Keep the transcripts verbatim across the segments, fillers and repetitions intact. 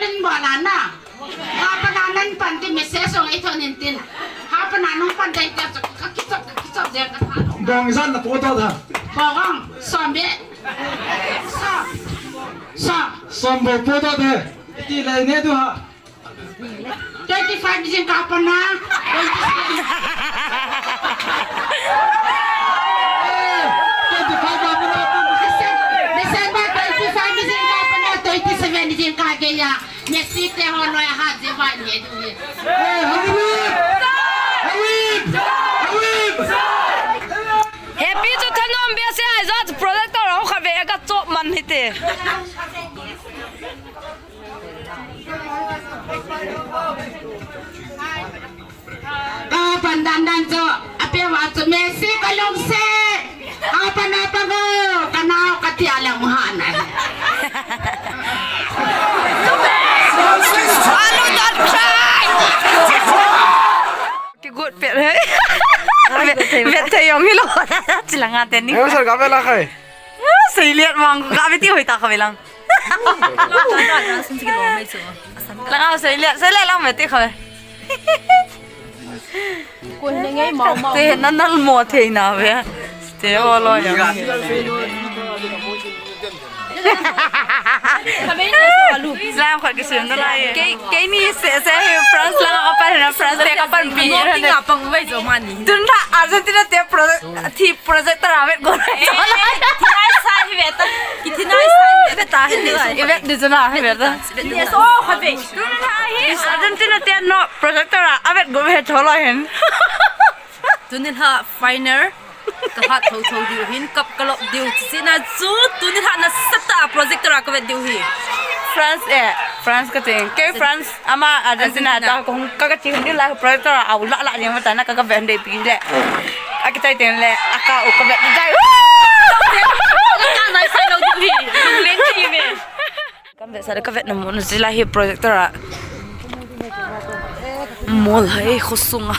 Bol a na. Hapan a nan pan ti message ong ithon in tin. Hapan a nung pan dai te ka kichop, ka kichop de ka tha. Bong jan na po to da. Bong, som be. Som. Som. Som bo po to de. Ti lai ne tu ha. Twenty-five jing ka pan na. Twenty-seven. Eh, twenty-five ba mo na. December, December twenty-five jing ka pan na, twenty-seven jing ka ke ya. Messi te ho loi hat je vai ne du ye. Eh, Hollywood! Hollywood! Hollywood! Happy chu thanom be se ai jat projector ho kha ve ka chop man hi te. Ka pan dan dan chu, a pe wa chu Messi ka lungset. Ka pan a pa go, ka nao ka ti a lang ha na. Alu dot kai. Kigot pet he. Vet, vet thei jong hi lo. Chilanga te ni. Ei, sir, ka ve la khai. Seiliat mang, ka ve ti hoi ta ka ve lang. Langa seiliat, seiliat lang ve ti khai. Te na nal mo thei na ve. Te o lo ya. Islam khat kisim na lai. Kei, kei ni se, se hi France lang ka pan na France te ka pan pi ni na. Tun la Argentina te pro, thi projector a vet go. Kithina sa hi vet ta. Kithina sa hi vet ta. I vet di jana hi vet ta. Yes, oh, khat ve. Tun la hi Argentina te no projector a vet go ve tho lo hin. Tuni la final ka hat tho tho diu hin, cup ka lop diu. China chu tuni la nasatah a projector a ka vet diu hi. France e, France ka ting. Kei France, ama Argentina ta kong ka ka ting ni la projector a u la la ni ma ta na ka ka vet dei pi le. A ki tai ting le, a ka u ka vet dei. Ka nai sai lo diu hi. Lung leng hi me. Kan vet sa le ka vet na mun, zila hi projector a. Mol hai khosung a.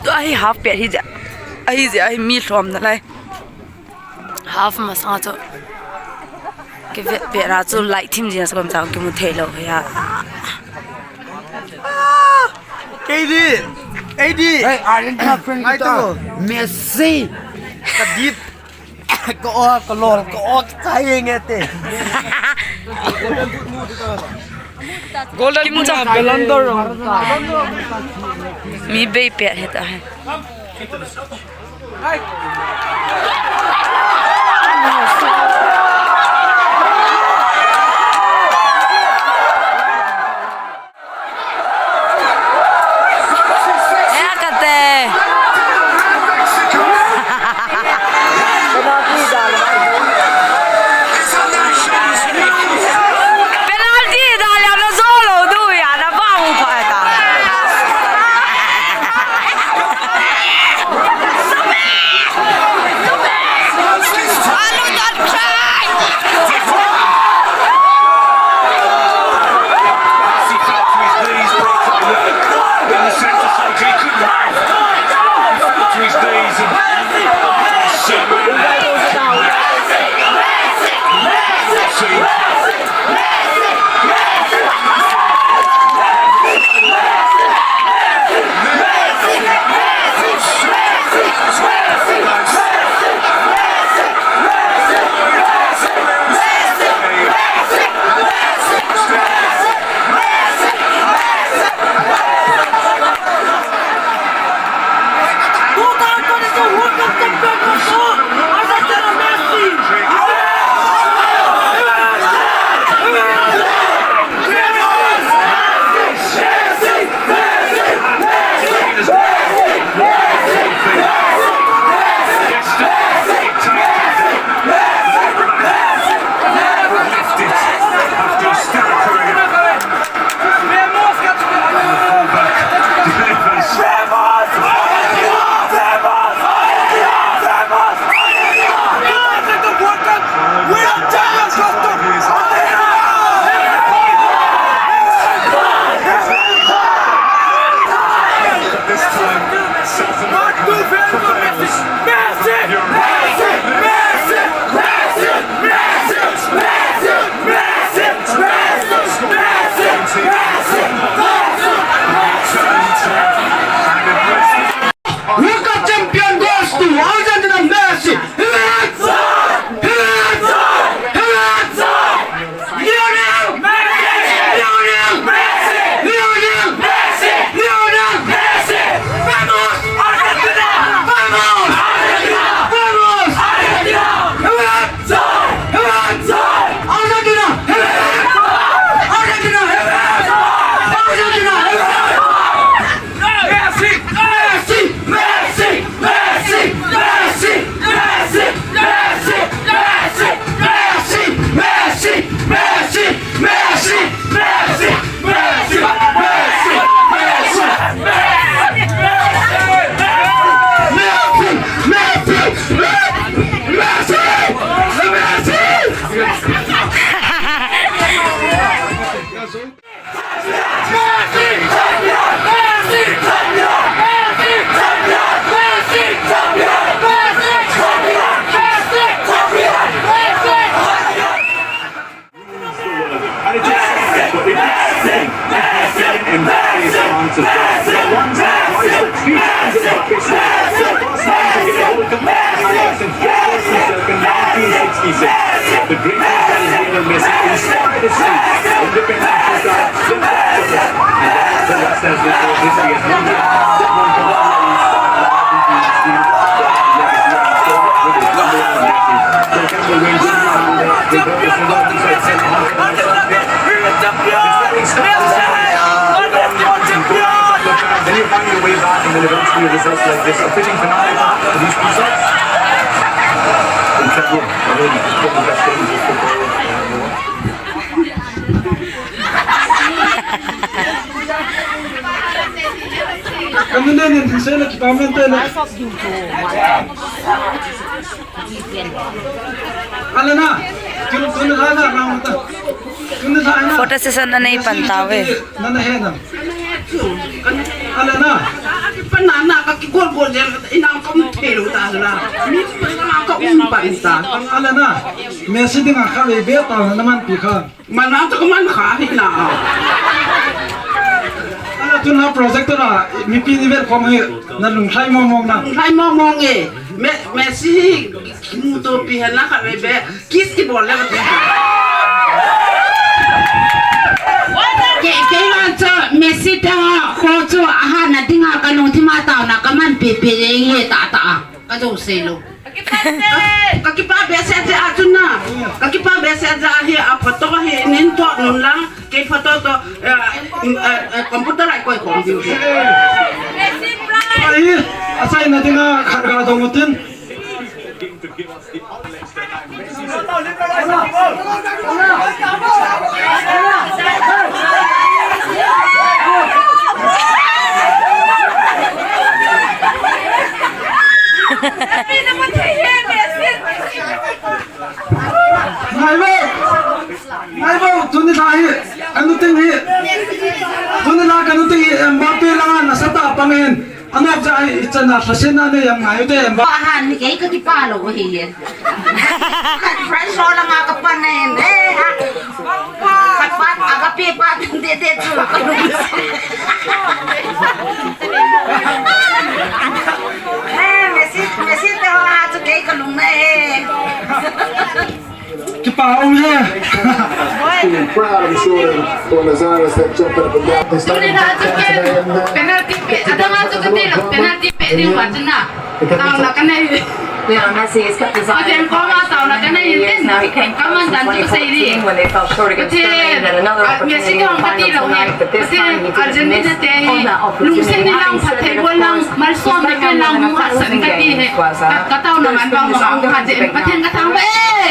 Tua hi half pet hi ja. Ahi ja, ahi mi lhom na lai. Half masang a chu. Ka vet pet na chu light thim jin sa bam sa kimu thei lo ya. K D, A D. Hey, Argentina friend kita. Messi. Kadip. Ka o, ka lol, ka o, ka hi nge te. Golden Boot a Ballon d'Or. Mi bei pet hi ta hi. Penalty da le na zo lo du ya na ba mu pa ta. And it just says what it is. And that is the answer. The ones that rise the two hundred buckets, the first man to get a World Cup medal in nineteen sixty-six. The great Lionel Messi inspired history. Independent Africa, the first of it. And that is the last has been history as India. Then you find your way back, and then eventually results like this are fitting phenomenon for these results. Incredible. I mean, it's one of the best games of football. Kanun nen nin thusei na kipah men te na. Alana, tun tun la na na ta. Tun la na. Photo session anei pan tave. Na na he na. Alana. Pan na na ka kigol gol jeng ina ka um thei lou ta la. Mi pa na ka um pan ta. Alana. Messi dinga kha le be ta na man pi kha. Mana to kaman kha hi na. Ala tun na project na mipi ni vel khom hi na lunglhai mong mong na. Lunglhai mong mong e. Me, Messi hi mu to pi hana kha be be. Kiss ki bol le ba ti. Ke, ke la cho Messi ta kho cho aha na dinga ka lungthim a tao na kaman pi pi ye ye ta ta. Ka jo sei lou. Ka, ka kipah behseh jeh a chun na. Ka kipah behseh jeh a hi a photo hi nin thot nun lang. Kei photo to, eh, mm, eh, eh, computer a i koi khom diu hi. Ai, asai na dinga khat ga dong utin. Ngai vo! Ngai vo! Tuni la hi, anu ting hi. Tuni la ka nu ting hi, Mbappe langa nasatah a pang ahin. Anop ja hi, ichan a lhasetna nei em ngai u te em ba. Pa han ni kei ka kipah lou hi. French ho langa ka pan ahin. Eh, ha. Khat pat, aga pe pat, de de chu. Eh, Messi, Messi te ho a chu kei ka lung na e. Kipah um he. Feeling proud, I'm sure, for Lazarus that jumping up and down. Tuni na chu ken penalty pe, adang a chu ka ti lou, penalty pe ding ma chu na. Taona ka nei. Pathen koma taona ka nei in tin. Ka man dan chu ka sei ding. Pathen, a, Messi te hung ka ti lou hi. Pathen, Argentina te hi. Lungset in lang, phatthei bol lang, malsom te pen lang, hung hasan ka ti hi. Ka, ka taona man bang ma hung hat in. Pathen ka thangvah e.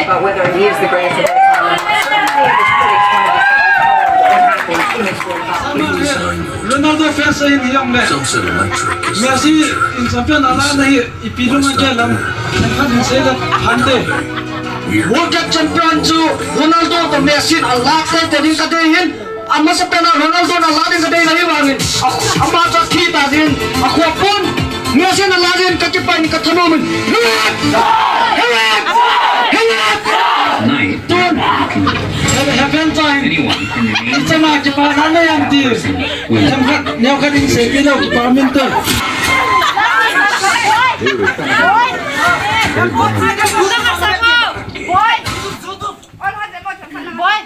But whether he is the greatest of all time, certainly it was critics wanted to say, "Oh, what happened in this World Cup?" Ronaldo fans ahin hijongle. Messi in champion ala na hi. Ipi lung a gel am, themkhat hin sei le phante. World Cup champion chu Ronaldo toh Messi in ala teitei ding ka dei ahin, amasapen a Ronaldo in ala ding ka dei ahi vangin, a, ama chu athi ta ding, akhoh pon, Messi in ala ding ka kipah in ka thanom in. Tun. Heaven time. Ichama kipana nei am ti. Themkhat, neokhat in seipeh leu kipah um inte. Boy.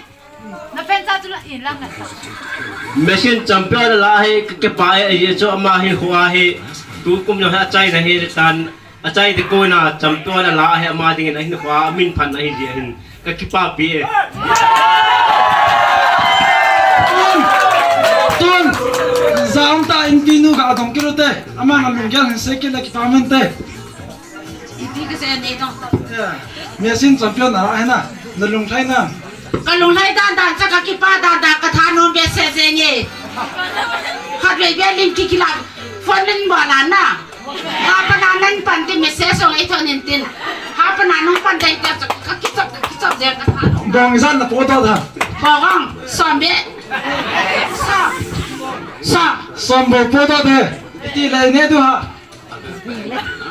Na pen cha chu la in lang na. Messi in champion ala hi ka kipah e, ajeh chu ama hi hua hi tukum jong hi achaina hi tan. Achai te kona champion ala hi ama dingin ahin hua, amin phan ahi jeh hin ka kipah pi e. Tun, tun, jaum ta in pinu ka dong kit u te, ama na lunggel hin sei kit le kipah um inte. Ipi ka sei nei tong. Yeah. Messi in champion ala hi na, na lunglhai na. Ka lunglhai dan dan cha ka kipah dan dan ka thanom behseh jeng e. Khatvei beh lim kikila phone lim bol a na. Hapana nang pan ti message song ei thon in tin. Hapana nung pan dai ta ka kichop ka kichop jeng ka thanom. Bong ijat na po to da. Bong ang som be. Sa. Sa. Sombo po to de. Iti lai ne tu ha.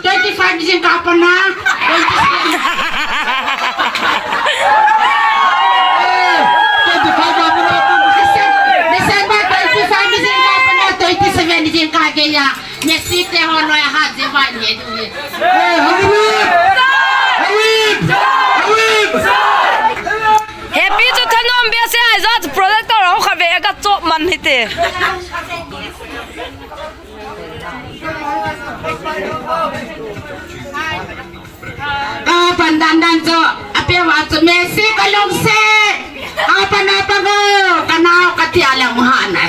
Twenty-five jing ka pa na. Twenty-seven. Twenty-five ka pa na. December twenty-five jing ka pa na. Twenty-seven jing ka ke ya. Messi te ho loi ha je ba ne tu he. Hey, Hollywood! Hollywood! Hollywood! Happy chu thanom behseh ahi, jat projector ho kha ve ka chop man hite. Ka pan dan dan chu, a pe wa chu Messi ka lungset. Ka pan a pa go, ka nao ka tia le mu ha na.